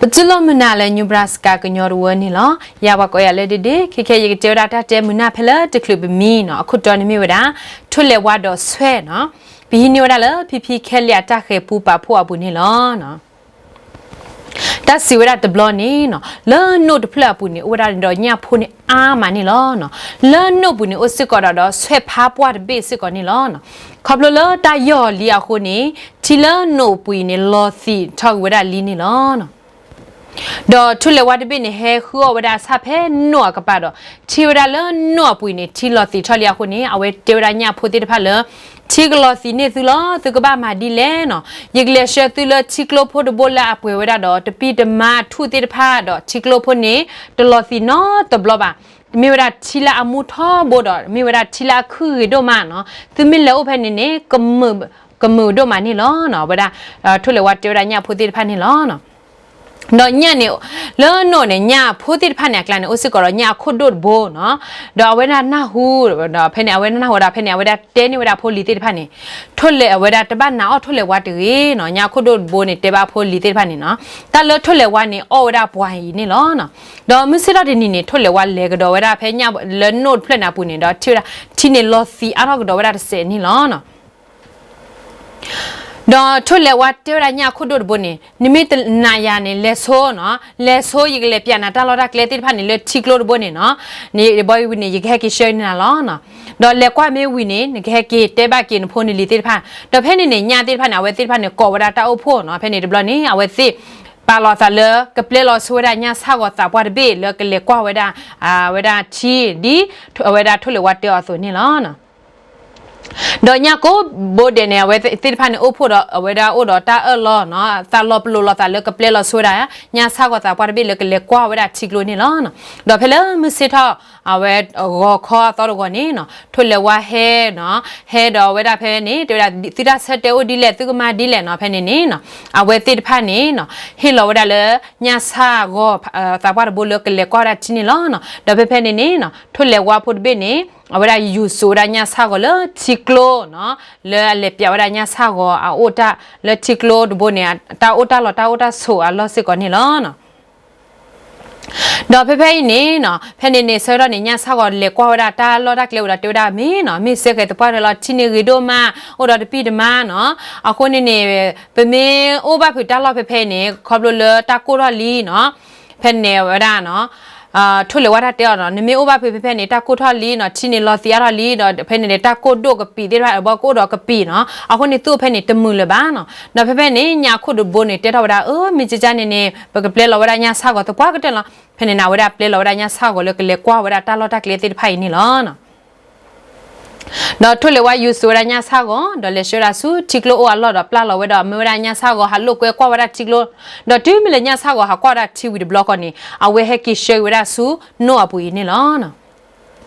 ပတူၢ်လိာ်မုာ်နၤလၢ Nebraska ကညီတဝၢန့ၣ်လီၤ. ယၤပှၤကိးယၤလၢဒ့ဒ့, ခဲခဲယကတဲဝဲဒၣ်တၢ်တဲမုာ်နၢ်ဖဲလၢတချုးပမံနီၤ, အခိၣ်တီန့ၣ်မ့ၢ်ဝဲဒၣ် ထိၣ်လဲၤဝါဒီးဆွဲနီၤ. ပဟံးန့ၢ်ဝဲဒၣ်လၢ ဖံဖံခဲလၢာ်အတၢ်ဃဲၤပူပာ်ဖှိၣ်အပူၤန့ၣ်လီၤ. တၢ်စံးဝဲဒၣ်တဘျီန့ၣ်နီၤ, လၢနိၣ်တဖျၢၣ်အပူၤန့ၣ် အိၣ်ဝဲဒၣ်ဒီးညၣ်ဖိန့ၣ်အါမးန့ၣ်လီၤ. လၢနိၣ်ပူၤန့ၣ် အိၣ်စ့ၢ်ကီးဒီး ဒီးဆွဲဖးပှၢ်တဘ့ၣ်စ့ၢ်ကီးန့ၣ်လီၤ. ခီဖျိလၢတၢ်ယီၢ်လံအဃိန့ၣ်, ထံလၢနိၣ်ပူၤအံၤန့ၣ် လီၤသံးထီၣ်က့ၤဝဲဒၣ်လံန့ၣ်လီၤ. ဒီးထိၣ်လဲၤဝါတဘ့ၣ်န့ၣ် ဟဲဃုအီၣ်ဝဲဒၣ်အဆၣ်ဖဲနိၣ်အကပၤဒီး ထံၣ်ဝဲဒၣ်လၢနိၣ်အပူၤအံၤန့ၣ် ထံလီၤသံးထီၣ်လံအဃိန့ၣ်, အဝဲတဲဝဲဒၣ်ညၣ်ဖိသ့ၣ်တဖၣ်လၢ ထံကလီၤသံးန့ၢ်သုလီၤ, သုကဘၣ်မၤဒ်လဲၣ်နီၤ. ယကလဲၤဆှၢသုလၢထံကျိဖိတဘိလၢအပှဲၤဝဲဒၣ်ဒီး တပံၢ်တမါထူၣ်သ့ၣ်တဖၣ်ဒီး ထံကျိဖိန့ၣ် တလီၤသံးနီတဘျီဘၣ်. မ့ၢ်ဝဲဒၣ်ထံလၢအမူထီဘိဒီး မ့ၢ်ဝဲဒၣ်ထံလၢအခုၣ်ဂ့ၤဒိၣ်မးနီၤ. သုမ့ၢ်လဲၤအိၣ်ဖဲန့ၣ်န့ၣ် ကမုာ်ဒိၣ်မးန့ၣ်လီၤ. ဝဲဒၣ် ထိၣ်လဲၤဝါတဲဝဲဒၣ်ညၣ်ဖိသ့ၣ်တဖၣ်န့ၣ်လီၤ. ဒီးညၣ်န့ၣ် လၢနိၣ်န့ၣ် ညၣ်ဖိသ့ၣ်တဖၣ်န့ၣ် အကျါန့ၣ် အိၣ်စ့ၢ်ကီးဒီးညၣ်အခိၣ်ဒိၣ်တဘိနီၤ. ဒီးအဝဲဒၣ်နၢ်ဟူ, ဒီးဖဲန့ၣ် အဝဲနၢ်ဟူဒီး ဖဲန့ၣ် အဝဲဒၣ်တဲန့ၢ်ဝဲဒၣ်ဖိလံၤသ့ၣ်တဖၣ်န့ၣ်, ထိၣ်လဲၤအဝဲဒၣ်တဘၣ်နာ်အီၣ်ထိၣ်လဲၤဝါတဂ့ၤနီၤ. ညၣ်အခိၣ်ဒိၣ်တဘိန့ၣ် တဲဘၣ်ဖိလံၤသ့ၣ်တဖၣ်န့ၣ်နီၤ, တၢ်လၢထိၣ်လဲၤဝါန့ၣ် အီၣ်ဝဲဒၣ်ပှၤအံၤန့ၣ်လီၤ. ဒီးမုၢ်ဆ့ၣ်ထီၣ်တနံၤန့ၣ် ထိၣ်လဲၤဝါလဲၤကဒီးဝဲဒၣ်ဖဲညၣ်လၢနိၣ်တဖျၢၣ်န့ၣ်အပူၤန့ၣ် ဒီးထံၣ်ဝဲဒၣ် ထံန့ၣ်လီၤသံးအါထီၣ်ကဒီးဝဲဒၣ်တစဲးန့ၣ်လီၤ. ဒီးထိၣ်လဲၤဝါတဲဝဲဒၣ်ညၣ်အခိၣ်ဒိၣ်တဘိန့ၣ်, နမ့ၢ်တနာ်ယၤန့ၣ် လဲၤဆိနီၤ, လဲၤဆိ ယကလဲၤပျးနၤတၢ်လီၢ်တၢ်ကျဲသ့ၣ်တဖၣ်န့ၣ် လၢထံကျိတဘိန့ၣ်နီၤ. န့ၣ်ဘီဝံၤန့ၣ် ယကဟဲက့ၤဆှၢနၤလီၤ. ဒီးလဲၤကွၢ်မ့ၢ်ဝံၤန့ၣ် နကဟဲက့ၤတဲဘၣ်က့ၤနဖိနလံၤသ့ၣ်တဖၣ်. ဒီးဖဲန့ၣ်န့ၣ် ညၣ်သ့ၣ်တဖၣ်န့ၣ် အဝဲသ့ၣ်တဖၣ်န့ၣ် ကိးဝဲဒၣ်တၢ်အိၣ်ဖှိၣ်နီၤ. ဖဲန့ၣ်တဘျီန့ၣ် အဝဲသ့ၣ် ပာ်လီၤသးလၢကပျဲလီၤဆိဝဲဒၣ်ညၣ်ဆၣ်ဂီၤသးပှၢ်တဘ့ၣ်လၢကလဲၤကွၢ်ဝဲဒၣ် ဝဲဒၣ်ထံ ဒ်အဝဲဒၣ်ထိၣ်လဲၤဝါတဲအီၤအသိးန့ၣ်လီၤ. ဒီးညၣ်ကိးဘိဒဲးန့ၣ် အဝဲသ့ၣ်တဖၣ်န့ၣ် အိၣ်ဖှိၣ်ဒီး အဝဲဒၣ်အိၣ်ဒီးတၢ်အၢၣ်လီၤနီၤ, သးလီၤပလိာ်လိာ်သးလၢကပျဲလီၤဆိဝဲဒၣ် ညၣ်ဆၣ်ဂီၤသးပှၢ်တဘ့ၣ်လၢကလဲၤကွၢ်ဝဲဒၣ်ထံကျိန့ၣ်လီၤ. ဒီးဖဲလၢမုၢ်ဆ့ၣ်ထီၣ် အဝဲဂီၤခီအသီတဂီၤန့ၣ်နီၤ, ထိၣ်လဲၤဝါဟဲနီၤ, ဟဲဒီးအဝဲဒၣ်ဖဲန့ၣ် တဲဝဲဒၣ် သုတၢ်ဆၢတဲာ်အိၣ်ဒ်လဲၣ် သုကမၤဒ်လဲၣ်နီၤ. ဖဲန့ၣ်န့ၣ်နီၤ, အဝဲသ့ၣ်တဖၣ်န့ၣ်နီၤ, ဟ့ၣ်လီၤဝဲဒၣ်လၢ ညၣ်ဆၣ်ဂီၤသးပှၢ်တဘိလၢကလဲၤကွၢ်ဝဲဒၣ်ထံန့ၣ်လီၤ. ဒီးဖဲဖဲန့ၣ်န့ၣ်နီၤ, ထိၣ်လဲၤဝါဖိတဘ့ၣ်န့ၣ် အဝဲဒၣ်ယူၤစိာ်ဝဲဒၣ်ညၣ်ဆၣ်ဂီၤလၢထံကျိနီၤ, လၢအလဲၤပျးဝဲဒၣ်ညၣ်ဆၣ်ဂီၤအအိၣ်တၢ်လၢထံကျိတဘိန့ၣ် တၢ်အိၣ်တၢ်လီၤတၢ်အိၣ်တၢ်ဆိးအလီၢ်စ့ၢ်ကီးန့ၣ်လီၤ. ဒီးဖဲဖဲအံၤန့ၣ်နီၤ, ဖဲန့ၣ်န့ၣ် ဆၢကတီၢ်န့ၣ် ညၣ်ဆၣ်ဂီၤလဲၤကွၢ်ဝဲဒၣ်တၢ်လီၢ်တၢ်ကျဲဝံၤဒီး တဲဝဲဒၣ်မ့ၢ်နီၤ, မ့ၢ်စဲဃဲၤသပှၢ်တၢၢ်လီၤ, ထံန့ၣ်ဂ့ၤဒိၣ်မး, အိၣ်ဒီးတပံၢ်တမါနီၤ. အဃိန့ၣ်န့ၣ် ပမ့ၢ်အိၣ်ဘၣ်ဖုးတၢ်လီၢ်ဖဲဖဲအံၤန့ၣ် ခီဖျိလၢတၢ်ကိၢ်ထီၣ်လံနီၤ. ဖဲန့ၣ်ဝဲဒၣ်နီၤ, ထိၣ်လဲၤဝါတၢ်တဲအီၤနီၤ, နမ့ၢ်အိၣ်ဘၣ်ဖုးဖဲဖဲန့ၣ် တၢ်ကိၢ်ထီၣ်လံနီၤ, ထံန့ၣ်လီၤသံးအါထီၣ်လံ, ဒီးဖဲန့ၣ်န့ၣ် တၢ်ကိၢ်ဒိၣ်ကပံာ်သ့ၣ်တဖၣ် ဘီကအိၣ်ဒီးကပံာ်နီၤ. အဃိန့ၣ် သုအိၣ်ဖဲန့ၣ်တမုာ်လၢၤဘၣ်နီၤ. ဒီးဖဲဖဲန့ၣ် ညၣ်အခိၣ်ဒိၣ်တဘိန့ၣ် တဲထီၣ်ဝဲဒၣ် အၢ မ့ၢ်ကကါန့ၣ်န့ၣ် ပကပျဲလီၤဝဲဒၣ်ညၣ်ဆၣ်ဂီၤသပှၢ်ကတၢၢ်လီၤ. ဖဲန့ၣ်န့ၣ် အဝဲဒၣ်ပျဲလီၤဝဲဒၣ်ညၣ်ဆၣ်ဂီၤလၢကလဲၤကွၢ်ဝဲဒၣ်တၢ်လီၢ်တၢ်ကျဲသ့ၣ်တဖၣ်အံၤန့ၣ်လီၤ. ဒီးထိၣ်လဲၤဝါယူၤစိာ်ဝဲဒၣ်ညၣ်ဆၣ်ဂီၤ ဒီးလဲၤဆှၢဝဲဒၣ်ဆူထံကျိအိၣ်အလီၢ်ဒီးပျဲလီၤဝဲဒီး မ့ၢ်ဝဲဒၣ်ညၣ်ဆၣ်ဂီၤဟးလိာ်ကွဲကွၢ်ဝဲဒၣ်ထံကျိ, ဒီးတုၤမ့ၢ်လၢညၣ်ဆၣ်ဂီၤဟးကွၢ်ဝဲဒၣ်ထံဝံၤတဘျီဃီန့ၣ် အဝဲဟဲက့ၤဆှၢက့ၤဝဲဒၣ်ဆူနိၣ်အပူၤအံၤန့ၣ်လီၤ.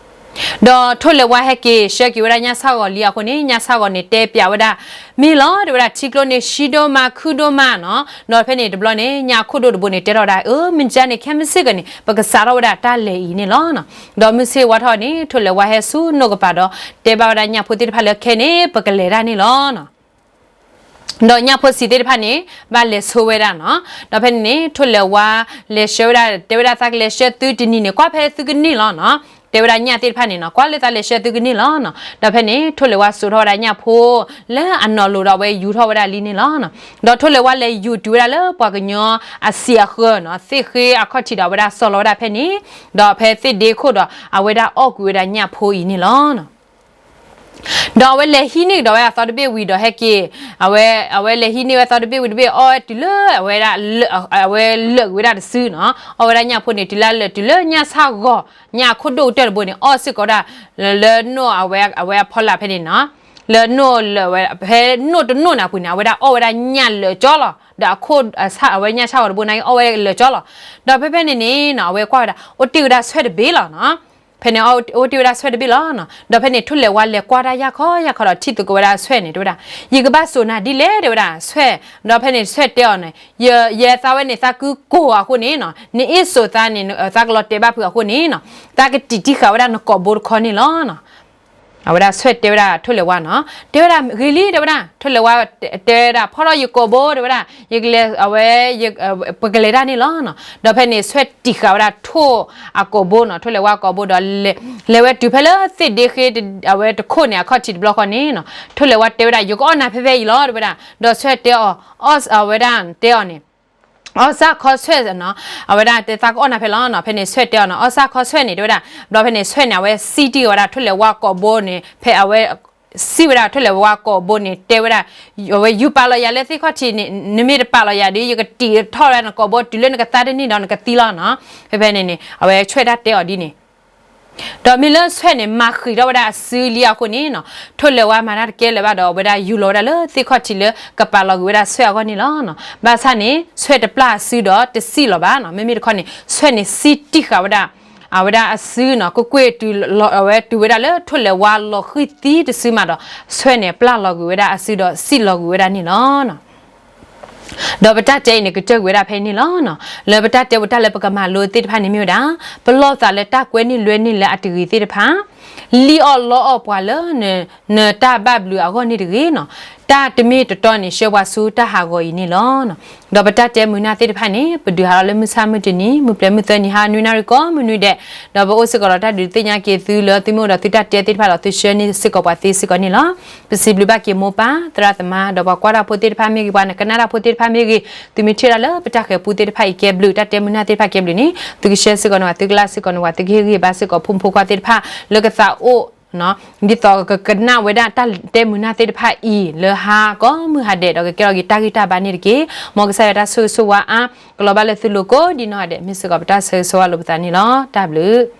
ဒီးထိၣ်လဲၤဝါဟဲက့ၤဆှၢက့ၤဝဲဒၣ်ညၣ်ဆၣ်ဂီၤလံအဃိန့ၣ် ညၣ်ဆၣ်ဂီၤန့ၣ်တဲပျးဝဲဒၣ် မ့ၢ်လီၤ တဲဝဲဒၣ် ထံကျိန့ၣ် ဆှံဒိၣ်မး ခုၣ်ဒိၣ်မးနီၤ. ဒီးဖဲန့ၣ်တဘျီန့ၣ် ညၣ်အခိၣ်ဒိၣ်တဘိန့ၣ် တဲထီၣ်ဝဲဒၣ် အၢ မ့ၢ်ကါန့ၣ် ခဲမုၢ်ဆ့ၣ်ကီးန့ၣ် ပကစးထီၣ်ဝဲဒၣ်တၢ်လဲၤအံၤန့ၣ်လီၤ. ဒီးမုၢ်ဆ့ၣ်ဝါထီၣ်န့ၣ် ထိၣ်လဲၤဝါဟဲဆူနိၣ်ကပၤဒီး တဲဘၣ်ဝဲဒၣ်ညၣ်ဖိသ့ၣ်တဖၣ်လၢခဲန့ၣ် ပကလဲၤတၢ်န့ၣ်လီၤ. ဒီးညၣ်ဖိဆံးသ့ၣ်တဖၣ်န့ၣ် ဘၣ်လဲၤဆိဝဲဒၣ်နီၤ. ဒီးဖဲန့ၣ်န့ၣ် ထိၣ်လဲၤဝါ လဲၤဆှၢဝဲဒၣ် တဲဝဲဒၣ်သးကလဲၤဆှၢသုတနံၤန့ၣ် ကွၢ်ဖဲသုကန့ၢ်လီၤနီၤ. တဲဝဲဒၣ်ညၣ်သ့ၣ်တဖၣ်န့ၣ်နီၤ ကွၢ်လၢသးလဲၤဆှၢသုကန့ၢ်လီၤနီၤ. ဒီးဖဲန့ၣ် ထိၣ်လဲၤဝါစိာ်ထီၣ်ဝဲဒၣ်ညၣ်ဖိ လၢအနီၢ်လိၤဒီးအဝဲယူၤထီၣ်ဝဲဒၣ်လံန့ၣ်လီၤနီၤ. ဒီးထိၣ်လဲၤဝါလဲၤယူၤတုၤဝဲဒၣ်လၢပှၤကညီအစံာ်အဃၢၤနီၤ သ့ၣ်ဃ့အခီၣ်ထံးဒီးအဝဲဒၣ်စီၤလီၤဝဲဒၣ်ဖဲန့ၣ် ဒီးဖဲသ့ၣ်ဒ့ခိၣ်ဒီး အဝဲဒၣ်အီၣ်ကွံာ်ဝဲဒၣ်ညၣ်ဖိအံၤန့ၣ်လီၤ. ဒီးအဝဲလဲၤဟံးန့ၢ်ကဒီးဝဲအသီတဘ့ၣ်ဝံၤဒီးဟဲက့ၤ အဝဲ အဝဲလဲၤဟံးန့ၢ်ဝဲအသီတဘ့ၣ်ဝံၤတဘ့ၣ် အီၣ်ဝဲတုၤလၢအဝဲဒၣ် အဝဲလၢာ်ကွံာ်ဝဲဒၣ်တစုနီၤ. အီၣ်ဝဲဒၣ်ညၣ်ဖိန့ၣ် တုၤလၢလၢာ်တုၤလၢညၣ်ဆၣ်ဂီၤ ညၣ်အခိၣ်ဒိၣ်ကတၢၢ်တဘိန့ၣ် အီၣ်စ့ၢ်ကီးဝဲဒၣ် လၢနိၣ်အဝဲ အဝဲအဖီလာ်ဖဲန့ၣ်နီၤ. လၢနိၣ်လၢာ်ဝဲ ဖဲနိၣ်တနိၣ်န့ၣ်အပူၤန့ၣ် အဝဲဒၣ်အီၣ်ဝဲဒၣ်ညၣ်လၢာ်ကၠီလီၤ. ဒီးအခိၣ် အဝဲညၣ်ဆၣ်ဂီၤတဘိန့ၣ်အီၣ်ဝဲလၢာ်ကၠီလီၤ. ဒီးဖဲဖဲန့ၣ်န့ၣ်နီၤ အဝဲကွၢ်ဝဲဒၣ် အိၣ်တ့ၢ်ဝဲဒၣ်ဆွဲၣ်တဘ့ၣ်လီၤနီၤ. ဖဲန့ၣ် အိၣ်တ့ၢ်ဝဲဒၣ်ဆွဲၣ်တဘ့ၣ်လီၤနီၤ. ဒီးဖဲန့ၣ် ထိၣ်လဲၤဝါလဲၤကွၢ်တၢ်ယၢ်ခီယၢ်ခီဒီး ထံၣ်သကိးဝဲဒၣ်ဆွဲၣ်န့ၣ် တဲဝဲဒၣ် ယကဘၣ်စိာ်နၤဒ်လဲၣ် တဲဝဲဒၣ် ဆွဲၣ်. ဒီးဖဲန့ၣ် ဆွဲၣ်တဲအီၤန့ၣ် ယဲသးဝဲန့ၣ် သးကုကိၢ်အဃိန့ၣ်နီၤ နအ့ၣ်စိာ်သးန့ၣ် သးကလီၤတဲာ်ဘၣ်ဖုးအဃိန့ၣ်နီၤ သးကတံာ်တံာ်ဃာ်ဝဲဒၣ်နကိာ်ဘိတခီန့ၣ်လီၤနီၤ. အဝဲဒၣ်ဆွဲၣ်တဲဝဲဒၣ်ထိၣ်လဲၤဝါနီၤ, တဲဝဲဒၣ်ဂ့ၤလံ တဲဝဲဒၣ်, ထိၣ်လဲၤဝါတဲဝဲဒၣ် ဖီၣ်ထီၣ်ယကိာ်ဘိ တဲဝဲဒၣ်, ယကလဲၤအဝဲ ပကလဲၤတၢ်န့ၣ်လီၤနီၤ. ဒီးဖဲန့ၣ် ဆွဲၣ်တံၢ်ဃာ်ဝဲဒၣ်ထိၣ်အကိာ်ဘိနီၤ, ထိၣ်လဲၤဝါကိာ်ဘိဒီး လဲၤဝဲတုၤဖဲလၢသ့ၣ်ဒ့ဃ့ အဝဲတခိၣ်န့ၣ် အခီၣ်ထံးတဘျီဃီန့ၣ်နီၤ, ထိၣ်လဲၤဝါတဲဝဲဒၣ် ယကအီၣ်နၤဖဲဖဲအံၤလီၤ တဲဝဲဒၣ်, ဒီးဆွဲၣ်တဲအီၤ, အီၣ်ဝဲဒၣ်တဲအီၤန့ၣ် အီၣ်စၢ်ခီဆွဲၣ်နီၤ, အဝဲဒၣ်တဲသးကအီၣ်နၤဖဲလီၤနီၤ, ဖဲန့ၣ်ဆွဲၣ်တဲအီၤနီၤ, အီၣ်စၢ်ခီဆွဲၣ်န့ၣ် တဲဝဲဒၣ်, ဘျီဖဲန့ၣ်ဆွဲၣ်န့ၣ် အဝဲစံးတံၢ်ဝဲဒၣ်ထိၣ်လဲၤဝါကိာ်ဘိန့ၣ် ဖဲအဝဲ စံးဝဲဒၣ်ထိၣ်လဲၤဝါကိာ်ဘိန့ၣ် တဲဝဲဒၣ်, အဝဲ ယူၤပာ်လီၤယၤလၢသ့ၣ်ခီၣ်ထံးန့ၣ် နမ့ၢ်တပာ်လီၤယၤဒီး ယကတံာ်ထီၣ်ဝဲဒၣ်နကိာ်ဘိ တုၤလၢနကသါတန့ၢ်ဒီးနကသံလီၤနီၤ. ဖဲဖဲန့ၣ်န့ၣ် အဝဲဆွဲၣ်တၢ်တဲအီၤဒ်န့ၣ် ဒီးမ့ၢ်လၢဆွဲၣ်န့ၣ် မၤဃံးထီၣ်ဝဲဒၣ်အစုလံအဃိန့ၣ်နီၤ, ထိၣ်လဲၤဝါမၤတၢ်တကဲလၢၤဘၣ်ဒီး အဝဲဒၣ်ယူၤလီၤဝဲဒၣ်လၢသ့ၣ်ခီၣ်ထံးလၢကပာ်လီၤကွံာ်ဝဲဒၣ်ဆွဲၣ်အဂီၢ်န့ၣ်လီၤနီၤ. ဘၣ်ဆၣ်န့ၣ် ဆွဲၣ်တပျၢ်အစုဒီးတစံၣ်လီၤဘၣ်နီၤ, မ့မ့ၢ်တခီန့ၣ် ဆွဲၣ်န့ၣ်စံးတံၢ်ဃာ်ဝဲဒၣ် အဝဲဒၣ်အစုနီၤ, ကွ့ၢ်ကွ့ၢ်တုၤလီၤ အဝဲတုၤဝဲဒၣ်လၢထိၣ်လဲၤဝါလီၤဃံၤသံတစုမးဒီး ဆွဲၣ်န့ၣ်ပျၢ်လီၤကွံာ်ဝဲဒၣ်အစုဒီးစံၣ်လီၤကွံာ်ဝဲဒၣ်န့ၣ်လီၤ. ဒီးပတၢ်တဲအံၤန့ၣ် ကတၢၢ်ကွံာ်ဝဲဒၣ်ဖဲအံၤန့ၣ်လီၤ. လၢပတၢ်တဲပူၤတၢ်လၢပကမၤလိသ့ၣ်တဖၣ်န့ၣ်မ့ၢ်ဝဲဒၣ်, ပလီၢ်သးလၢတၢ်ကွဲန့ၢ်လွဲန့ၢ်လၢအတဂ့ၤသ့ၣ်တဖၣ်, လံၣ်အီၣ်လီအီၣ်ပှၤလၢ နတၢ်ဘၣ်ဘျုးအဂီၢ်န့ၣ်တဂ့ၤနီၤ, တၢ်တမ့ၢ်တတီန့ၣ် ဆှၢပှၤဆူတၢ်ဟးဂီၤအံၤန့ၣ်လီၤ. ဒီးပတၢ်တဲမုာ်နၢ်သ့ၣ်တဖၣ်န့ၣ် ပဒုးဟးထီၣ်လၢမုၢ်ဆၣ်မုၢ်တနံၤ မုၢ်ပျဲၤမုၢ်သၢနံၤ ဟါနွံနၣ်ရံၣ်ကိးမုၢ်နွံဒဲး, ဒီးပအိၣ်စ့ၢ်ကီးဒီးတၢ်ဒုးသ့ၣ်ညါက့ၤသုလၢသုမ့ၢ်အိၣ်ဒီးသုတၢ်တဲသ့ၣ်တဖၣ်ဒီးသုဆှၢန့ၢ်စ့ၢ်ကီးပှၤသ့စ့ၢ်ကီးန့ၣ်လီၤ. ပစံးဘျုးဘၣ်က့ၤမိၢ်ပၢ်သရၣ်သမါ ဒီးပှၤကွၢ်တၢ်ဖိသ့ၣ်တဖၣ်မ့ၢ်ဂ့ၤ ပှၤနကနၣ်တၢ်ဖိသ့ၣ်တဖၣ်မ့ၢ်ဂ့ၤ, သုမ့ၢ်ထံၣ်ဒၣ်လၢပတၢ်ဃဲၤပူသ့ၣ်တဖၣ်အံၤကဲဘျုး တၢ်တဲမုာ်နၢ်သ့ၣ်တဖၣ်ကဲဘျုးန့ၣ် သုကshareစ့ၢ်ကီးန့ၢ်ပှၤ သုကlikeစ့ၢ်ကီးန့ၢ်ပှၤ သုကဟ့ၣ်ဂံၢ်ဟ့ၣ်ဘါစ့ၢ်ကီးဖိမုၣ်ဖိခွါသ့ၣ်တဖၣ်လၢကသးအိၣ် ဒ်သိးကကနၣ်ဝဲဒၣ်တၢ်တဲမုာ်နၢ်သ့ၣ်တဖၣ်အံၤ လၢဟါကိးမုၢ်ဟါဒဲး ဒီးကကဲထီၣ်က့ၤတၢ်ဂံၢ်တၢ်ဘါန့ၣ်တက့ၢ်. မ်ကစၢ်ယွၤတၢ်ဆိၣ်ဂ့ၤဆိၣ်ဝါအါ ကလီၤဘၣ်လၢသုလိၤကိးဒံးနီၢ်ဂၤဒဲး မ့ၢ်စ့ၢ်ကီးပတၢ်ဆိၣ်ဂ့ၤဆိၣ်ဝါလိာ်ပသးန့ၣ်လီၤ. တၢ်ဘျုး